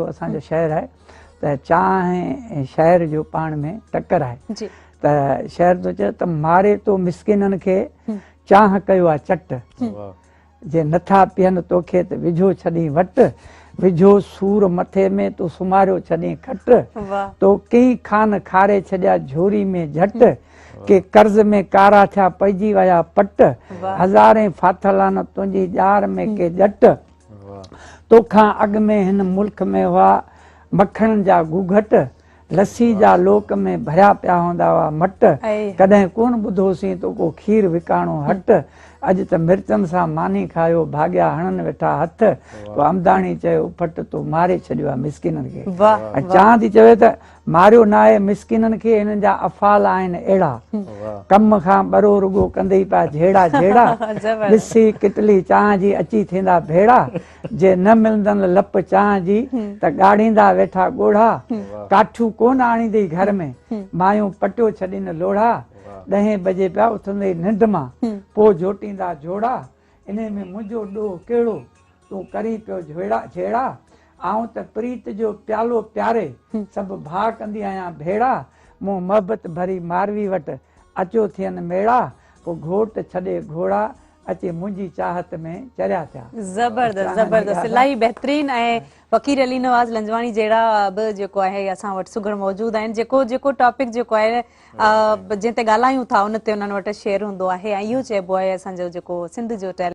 اسان جو شعر آهي ته چانهه ۽ شعر جو پاڻ ۾ ٽڪر آهي ته شعر ٿو چئي ته ماري تو مسڪينن کي چانهه ڪيو آ چٽ، جي نٿا پيئن توکي ته وجهو ڇڏين وٽ، وجهو سور مٿي ۾ تو سمهاريو ڇڏين کٽ، تو ڪئين خان کاري ڇڏيا جهوري ۾ جهٽ، ڪي قرض ۾ ڪارا ٿيا پئجي ويا پٽ، هزارين ڦاٿل آن تنهنجي ڄار ۾ ڪي ڄٽ. توکان اڳ ۾ هن ملڪ ۾ هئا مکڻن جا گهوگهٽ، لسي جا لوڪ ۾ ڀريا پيا هوندا هئا مٽ، ڪڏهن ڪونه ٻڌوسين ته ڪو کير وڪاڻو هٽ، اڄ ته مرچن سان ماني کايو ڀاڳيا هڻن ويٺا هٿ، پوء امداڻي چيو اڦٽ تو ماري ڇڏيو آهي مسڪينن کي. ۽ چانهه ٿي چوي ته ماريو ناهي مسڪينن کي هنن جا افعال آهن اهڙا ڪم کان ٻرو رڳو ڪندئي پيا جهيڙا جهيڙا ڏسي ڪٽلي چانهه جي اچي ٿيندا ڀيڙا جي نه ملندن لپ چانهه جي ته ڳاڙيندا ويٺا ڳوڙها ڪاٺيون ڪونه آڻيندئي گهر ۾ مايون پٽيو ڇڏين لوڙها ڏهين بجي پيا اٿندئي ننڊ مان پوء جوٽيندا جوڙا انهي ۾ منهنجو ڏوهه ڪهڙو تون ڪرين پيو جهيڙا، آئون ته پريت جو پيالو پياري، سڀ ڀاء ڪندي آهيان ڀيڙا، مون محبت ڀري ماروي وٽ، اچو ٿين ميڙا، پوء گهوٽ ڇڏي گهوڙا، اچي منهنجي چاهت ۾ چريا ٿيا. زبردست زبردست الاهي بهترين ۽ فقير علي نواز لنجواڻي جهڙا به جيڪو آهي اسان وٽ سگهڙ موجود آهن جيڪو جيڪو ٽاپڪ جيڪو آهي جنهن تي ڳالهايون ٿا ان تي انهن وٽ شعر هوندو آهي ۽ اهو چئبو آهي اسان جو جيڪو سنڌ جو ٽيلنٽ.